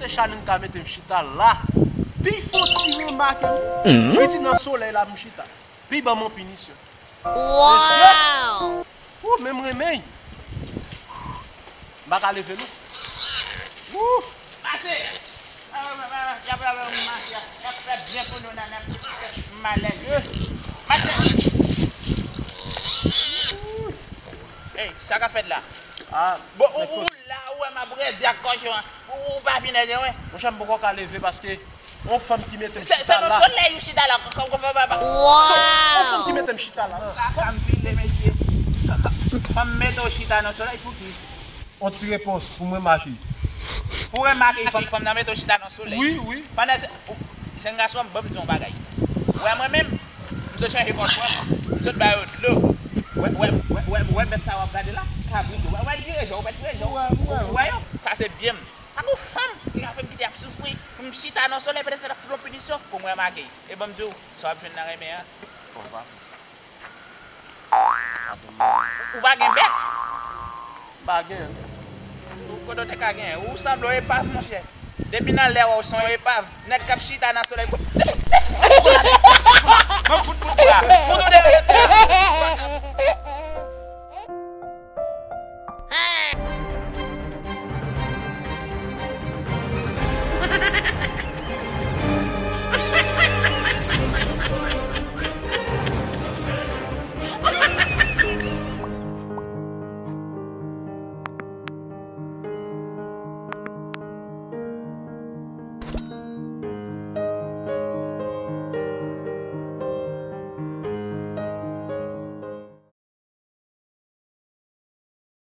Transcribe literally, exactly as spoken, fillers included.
Shannon ka mete m chita la. Pi fò ti remake m. Li di nan solèy la m chita. Pi ban m yon pinisyon. Mesye! Ou menm renmen. M pa ka leve non. Ou! Pase! Y ap, y ap, y ap, y ap fè byen pou nou nan, nan malèz. Mache! Ey, sa k ap fèt la? Ah, bon, ou, ou la, ou wè m ap redi ak kòchon an. Ou, ou pa vin ede mwen. Monchè, m poko ka leve paske yon fanm ki mete m chita la. Se nan solèy ou chita la, kòm, kòm, kòm, kòm. Yon fanm ki mete m chita la. Sa m vin de, mesye. Fanm mete w chita nan solèy pou ki? On ti repons pou mwen, mache. Pou remake, fanm, fanm nan mete w chita nan solèy. Wi, wi. Pandan se, ou, jèn gason, ban m di yon bagay. Ou wè mwen menm, m sot chanje kòchon an, m sot ba yo dlo. Wè, wè, wè, wè, wè bèt sa w ap gade la, kabrit yo. Wè, wè dirije, wè dirije. Ou wè yo? Sa se byen m. Ak yon fanm ki ka fè m kite ap soufri, pou m chita nan solèy, pètèt se t ap fout yon pinisyon, pou m remake. E ban m di w, sa w ap jwenn nan renmen an. Ou pa fè sa. Ou pa gen bèt? M pa gen. Ou kote w te ka gen? Ou sanble yon epav, monchè. Depi nan lè w, ou se yon epav. Nèg k ap chita nan solèy. Mwen fout bout bra. Fout ou deyò.